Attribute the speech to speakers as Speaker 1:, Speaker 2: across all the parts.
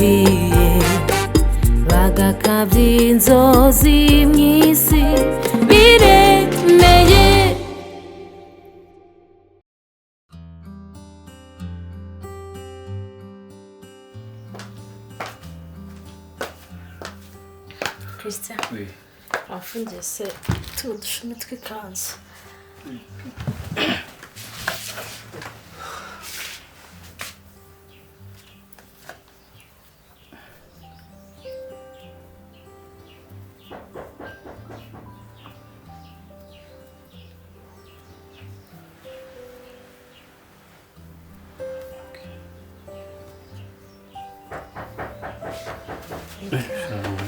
Speaker 1: Bidakwiye bagakabya inzozi mu isi biremeye.
Speaker 2: Christian.
Speaker 3: Oui.
Speaker 2: Wafungiye se tuno dushumi tw'ikanzu?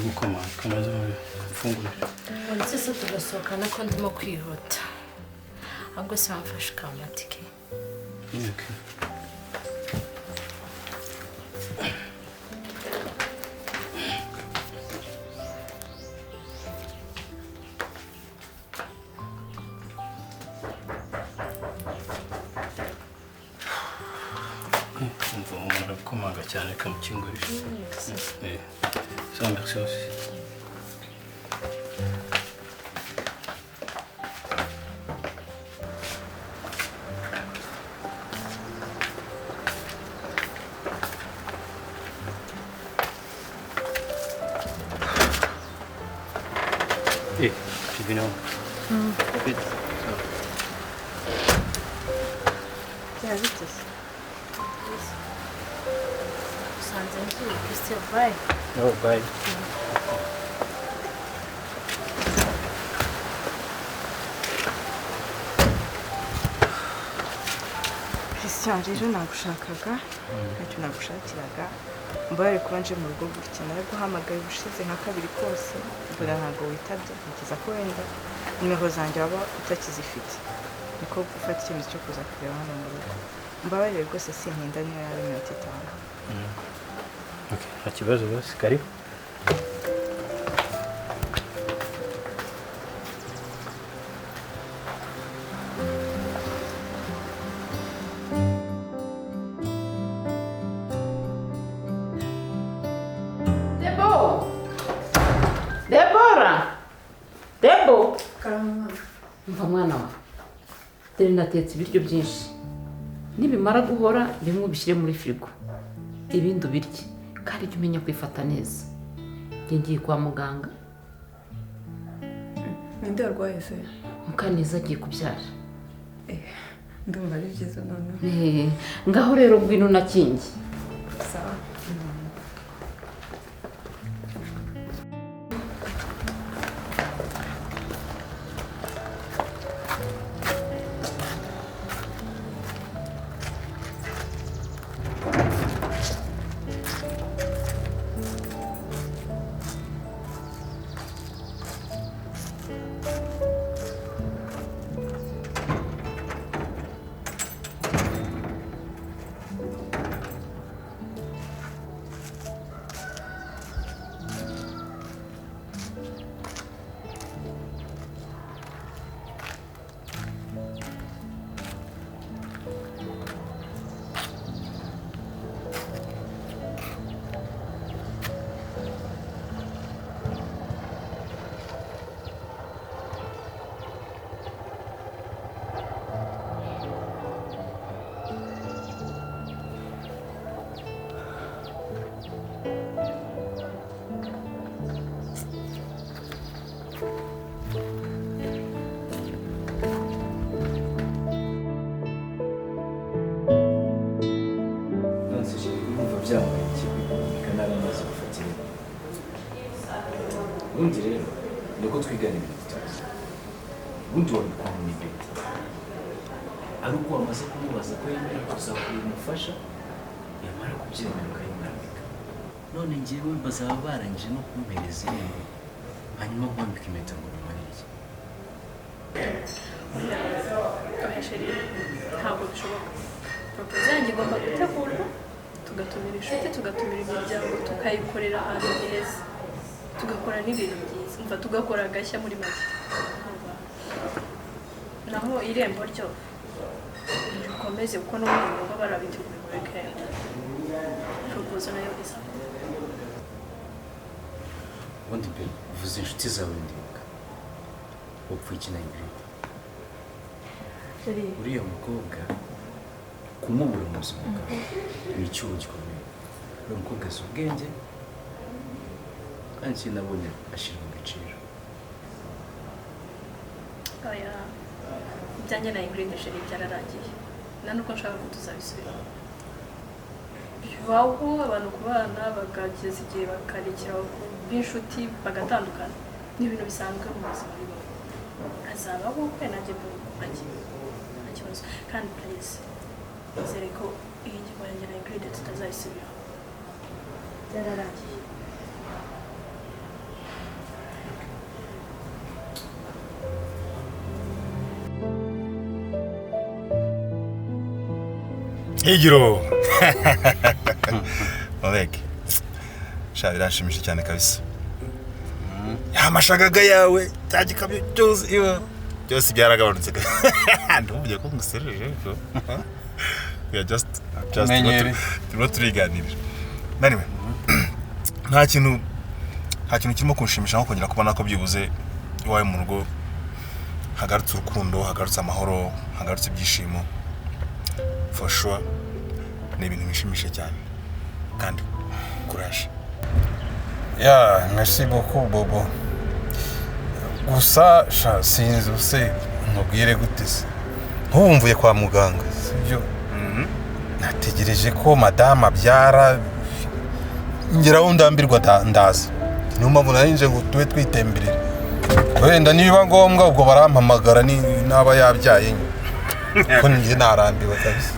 Speaker 3: Gukoma kamaze mfungurira.
Speaker 2: Uretse se tugasohokana ko ndimo kwihuta, ahubwo se wamfashe ukamatike?
Speaker 3: Okay. Umva, umuntu arakomanga cyane, kamukingurira. Eh. Ça, merci aussi. Eh, tu viens. Vite. Ça va.
Speaker 4: Byaba.
Speaker 2: Usanze ngiye, Christian, bye.
Speaker 3: Oh, bye.
Speaker 4: Christian, rero nagushakaga, ntacyo nagushakiraga. Mbaye kuba nje mu rugo gutya, naraguhamagaye ubushize nka kabiri kose, mbona ntabwo witabye, ntekereza ko wenda nimero zanjye waba utakizifite, niko gufata icyemezo cyo kuza kureba hano mu rugo. Mbabarire rwose, sintinda, niyo yaba iminota 5.
Speaker 3: Ok, nta kibazo basi, karibu.
Speaker 5: Debo! Debora! Debo! Umva mwana wa, dore natetse ibiryo byinshi. Nibimara guhora, bimwe ubishyire muri firigo, ibindi ubirye, kandi jya umenya kwifata neza. Njye ngiye kwa muganga.
Speaker 6: Ninde warwaye se?
Speaker 5: Mukaneza agiye kubyara.
Speaker 6: Ndumva ari byiza noneho.
Speaker 5: Ngaho rero ngwino unakinge.
Speaker 6: Sawa.
Speaker 7: Nonese chérie, urumva byambaye iki kwikundika naramaze gufata irembo? Ubundi rero ni uko twigana ibintu tutazi. Ubundi wabikura mu ipeti ari uko wamaze kumubaza ko yemera kuzakubera umufasha, yamara kubyemera ukayimwambika. None njyewe bazaba barangije no kumpereza irembo, hanyuma nkwambika impeta ngo bimarire iki?
Speaker 8: Oya chérie, ntabwo bishoboka. Proposal yanjye igomba gutegurwa, tugatumira inshuti, tugatumira imiryango, tukayikorera ahantu heza, tugakora n'ibintu byiza, umva, tugakora agashya muri make. Naho irembo ryo rikomeze, kuko n'ubundi mu rugo barabiteguye muri weekend. Proposal nayo izaba.
Speaker 7: Ubundi pe uvuze inshuti zawe ndibuka. Wapfuye iki na Ingrid?
Speaker 4: Chérie.
Speaker 7: Uriya mukobwa kumubura mu buzima bwawe ni icyuho gikomeye. Uriya mukobwa azi ubwenge kandi ikindi nabonye ashyira mu gaciro.
Speaker 8: Oya, ibyanjye na Ingrid chérie byararangiye. Nta nubwo nshaka ko tuzabisubiramo. Bibaho abantu kubana bakageza igihe bakarekera b'inshuti bagatandukana. Ni ibintu bisanzwe mu buzima bibaho. Hazabaho ukwe nanjye mbe nta kibazo. Kandi please nizere ko iyi ngingo yanjye na Ingrid tutazayisubiraho. Byararangiye.
Speaker 9: Higiro. Oleg. Sha biranshimishije cyane kabisa. Ya mashagaga yawe cya gikamyo cyose iwe byose byaragabanutse. Ndumviye ko ngusereje ariko. We are just turimo turiganirira. Anyway, nta kintu kirimo kunshimisha nko kongera kubona ko byibuze iwawe mu rugo hagarutse urukundo, hagarutse amahoro, hagarutse ibyishimo. For sure ni ibintu bishimishije cyane kandi courage.
Speaker 10: Ya, merci beaucoup Bobo. Gusa sha sinzi use nkubwire gute se. Nk'ubu mvuye kwa muganga, sibyo? Nategereje ko madame abyara ngeraho ndambirwa ndaza. Niyo mpamvu nari nje ngo tube twitemberera. Wenda niba ngombwa ubwo barampamagara naba yabyaye nyine. Ko njye narambiwe kabisa.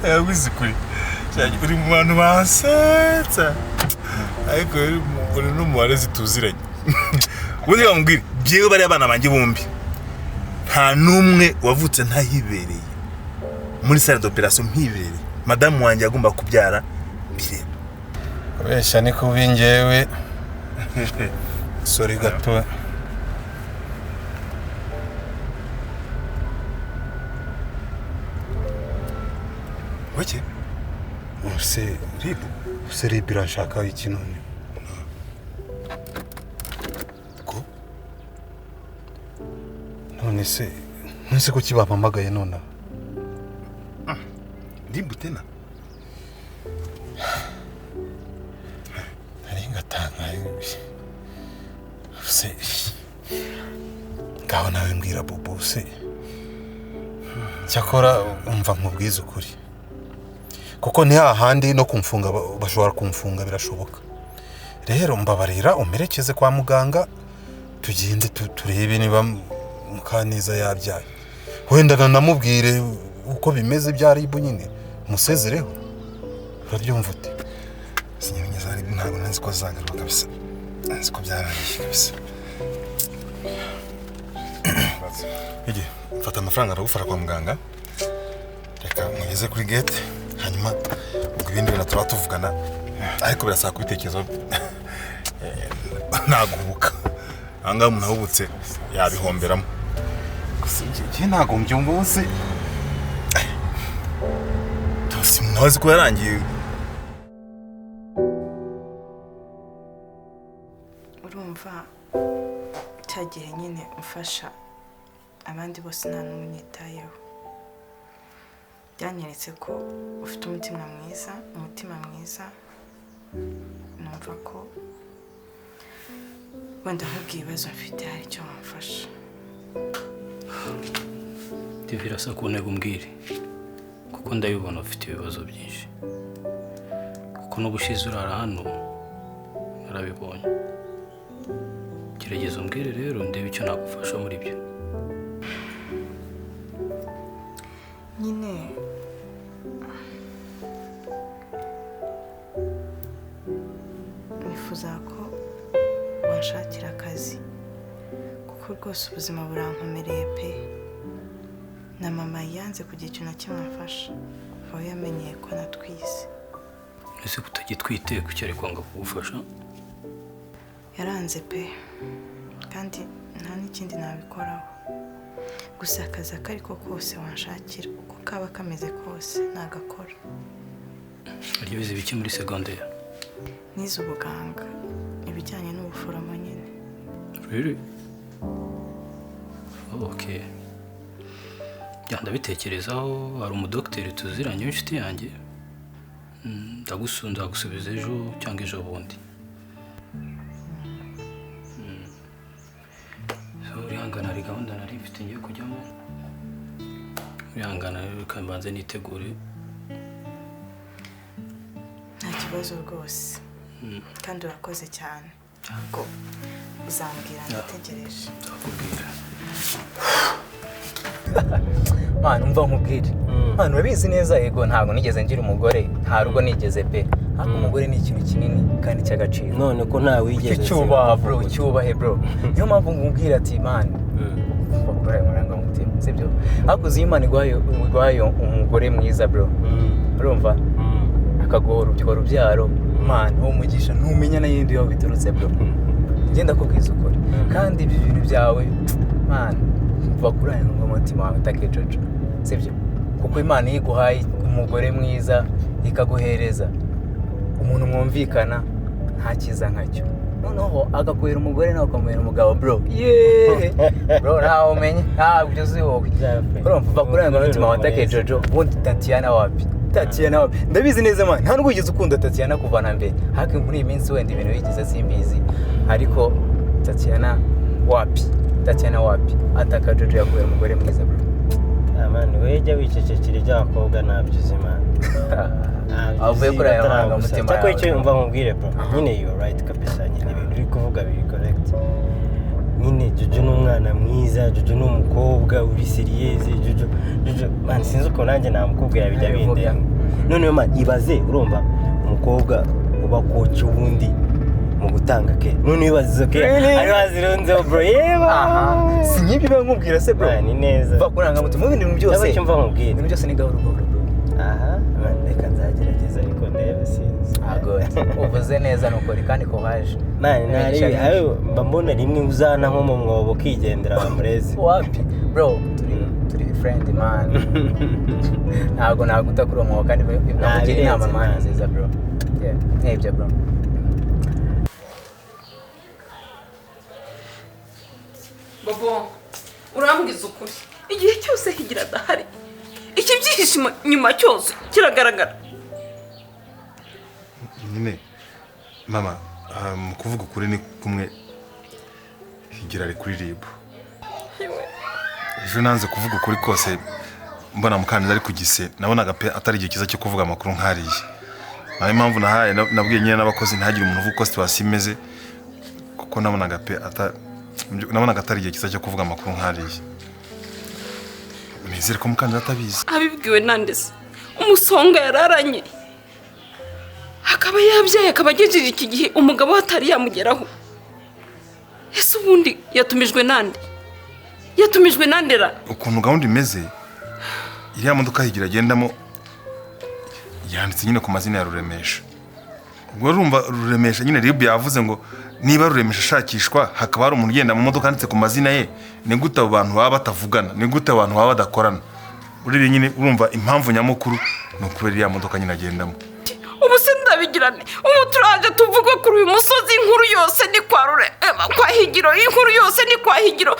Speaker 9: Yabuze kuri. Uri mu bantu basetsa. Ariko uri n'umubare zituziranye. Ubundi bamubwira byewe bari abana banjye bombi. Nta n'umwe wavutse ntahibereye. Muri salle d'opération mpibereye. Madamu wanjye agomba kubyara bireba.
Speaker 10: Kubeshya ni kubi njyewe. Sorry gato.
Speaker 9: Wake?
Speaker 10: Use
Speaker 9: Ribu.
Speaker 10: Use Ribu irashaka iki none?
Speaker 9: Ko?
Speaker 10: None se ntuzi ko kibampamagaye none?
Speaker 9: Ribu tena?
Speaker 10: Nari ngatangaye. Use ngaho nawe mbwira Bobo se. Cyakora umva nkubwize ukuri. Kuko ni hahandi no kumfunga bashobora kumfunga birashoboka. Rero mbabarira umerekeze kwa muganga tugende turebe niba Mukaneza yabyaye. Wenda nanamubwire uko bimeze bya Ribu nyine musezereho. Urabyumva ute?
Speaker 9: Sinyamenye za Ribu ntabwo nzi ko zagaruka kabisa. Nzi ko byarangiye kabisa. Ige, mfata amafaranga ndagufasha kwa muganga. Reka mugeze kuri gate. Hanyuma ubwo ibindi bintu turaba tuvugana ariko birasaba kubitekerezo naguhubuka aha ngaha umuntu ahubutse yabihomberamo.
Speaker 10: Gusa iki ntabwo mbyumva bose
Speaker 9: umuntu azi ko yarangiye.
Speaker 4: Urumva cya gihe nyine umfasha abandi bose nta n'umwe unyitayeho. Byanyeretse ko ufite umutima mwiza, numva ko wenda nkubwiye ibibazo mfite hari icyo wamfasha.
Speaker 3: Birasa ku ntego umbwire kuko ndabibona ufite ibibazo byinshi. Kuko n'ubushize urara hano narabibonye. Gerageza umbwire rero ndebe icyo nagufasha muri byo.
Speaker 4: Nyine nifuza ko wanshakira akazi kuko rwose ubuzima burankomereye pe. Na mama yanze kugira ikintu na kimwe amfasha aho yamenyeye ko natwise.
Speaker 3: Ese kutagitwite kuki ari kwanga kugufasha?
Speaker 4: Yaranze pe kandi nta n'ikindi nabikoraho. Gusa akazi ako ariko kose wanshakira uko kaba kameze kose nagakora.
Speaker 3: Aryo bize biki muri secondaire?
Speaker 4: Nize ubuganga. Ibijyanye n'ubuforomo nyine.
Speaker 3: Really? Oh, okay. Ya, ndabitekerezaho. Hari umudogiteri tuziranye w'inshuti yanjye. Nzagusubiza ejo cyangwa ejo bundi. So, urihangana, hari gahunda nari mfite ngiye kujyamo. Urihangana reka mbanze nitegure.
Speaker 4: Nta kibazo rwose. Kandi urakoze cyane. Ubwo uzambwira, ndategereje.
Speaker 3: Nzakubwira.
Speaker 11: Mwana, umva nkubwire. Mwana, urabizi neza, yego ntabwo nigeze ngira umugore, nta rugo nigeze pe. Ariko umugore ni ikintu kinini kandi cy'agaciro.
Speaker 12: None ko nta wigeze
Speaker 11: cyubaha bro, cyubahe bro. Niyo mpamvu nkubwira ati man, bakora ayo marangamutima, sibyo? Ariko uzi iyo Imana iguhaye umugore mwiza bro. Urumva? Akaguha urubyaro, man, uwo mugisha ntumenya n'ayindi yaho biturutse bro. Ngenda kubwiza ukuri. Kandi ibi bintu byawe man, bakura umutima wawe utakejojo, sibyo? Kuko Imana iyo iguhaye umugore mwiza ikaguhereza umuntu mwumvikana nta cyiza nkacyo, noneho agakuhera umugore nawe ukamuhera umugabo bro. Yeee bro, ntawe umenye, ntabwo uzi wowe. Urumva, bakura umutima wawe utakejojo. Ubundi Tatiana wapi? Tatiana wapi? Ndabizi neza man, nta nubwo wigeze ukunda Tatiana kuva na mbere. Ariko muri iyi minsi wenda ibintu bigize simbizi, ariko Tatiana wapi? Tatiana wapi? Ataka Jojo yakuye umugore mwiza bro.
Speaker 12: Amani, wewe jya wicecekera iby'abakobwa ntabyo uzi man.
Speaker 11: Avuye kuri aya marangamutima
Speaker 12: yawe.
Speaker 11: Cyakora
Speaker 12: icyo umva nkubwire bro, nyine you are right kabisa, nyine ibintu uri kuvuga biri correct. Nyine Jojo ni umwana mwiza, Jojo ni umukobwa uri serious, Jojo man sinzi uko nanjye namukubwira bijya bindenga. None man ibaze, urumva umukobwa uba coach ubundi mu gutanga ke. None ibaze ke ari bazirunzeho bro. Yeba.
Speaker 11: Si nk'ibyo biba nkubwira se bro.
Speaker 12: Ni neza.
Speaker 11: Bakuranga mutima mu bintu byose.
Speaker 12: Cyangwa cyumva nkubwira.
Speaker 11: Ibintu byose ni gahoro gahoro bro.
Speaker 12: Aha, man reka nzagerageza ariko ndebe sinzi.
Speaker 11: Uvuze neza nukuri kandi courage.
Speaker 12: Man nari ayo mba mbona rimwe uzana nko mu mwobo ukigendera bamureze.
Speaker 11: Wapi bro, turi friend man. Ntabwo naguta kuri uwo mwobo kandi nakugira inama man nziza bro. Yeah, nibyo bro.
Speaker 5: Bobo, urambwiza ukuri. Igihe cyose Higira adahari, ikibyihishe nyuma cyose kiragaragara.
Speaker 9: Nyine mama, mu kuvuga ukuri ni kumwe, Higira ari kuri RIB. Ejo nanze kuvuga ukuri kose mbona Mukaneza ari kugise, nabonaga pe atari igihe cyiza cyo kuvuga amakuru nkariye. Nayo impamvu nahaye nabwiye nyine n'abakozi ntihagire umuntu uvuga uko situation imeze, kuko nabonaga pe nabonaga atari igihe cyiza cyo kuvuga amakuru nkariye. Nizere ko Mukaneza atabizi.
Speaker 5: Abibwiwe nande se? Umusonga yararanye, akaba yabyaye, akaba agejeje iki gihe umugabo atari yamugeraho. Ese ubundi yatumijwe nande? Yatumijwe nandera?
Speaker 9: Ukuntu gahunda imeze, iriya modoka Higira agendamo yanditse nyine ku mazina ya Ruremesha. Ubwo urumva Ruremesha nyine RIB yavuze ngo niba Ruremesha ashakishwa hakaba hari umuntu ugenda mu modoka yanditse ku mazina ye, ni gute abo bantu baba batavugana? Ni gute abantu baba badakorana? Uriye nyine urumva impamvu nyamukuru ni ukubera iriya modoka nyine agendamo.
Speaker 5: Ubu se ndabigirane? Ubu turaje tuvuga kuri uyu musozi, inkuru yose ni kwa Rure, kwa Higiro, inkuru yose ni kwa Higiro.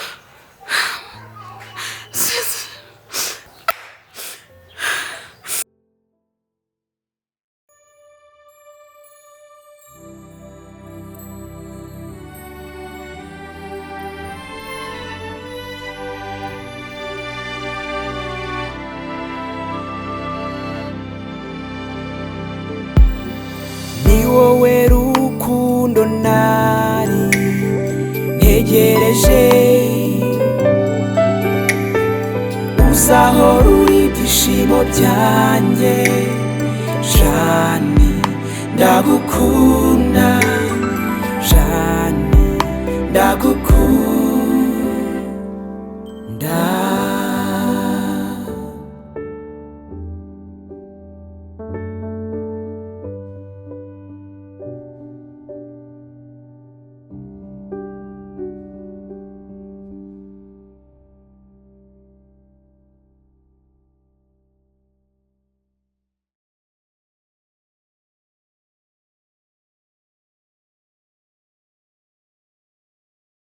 Speaker 13: Ni wowe rukundo nari ntegereje, uzahora uri ibyishimo byanjye, Jani ndagukunda, Jani ndagukunda.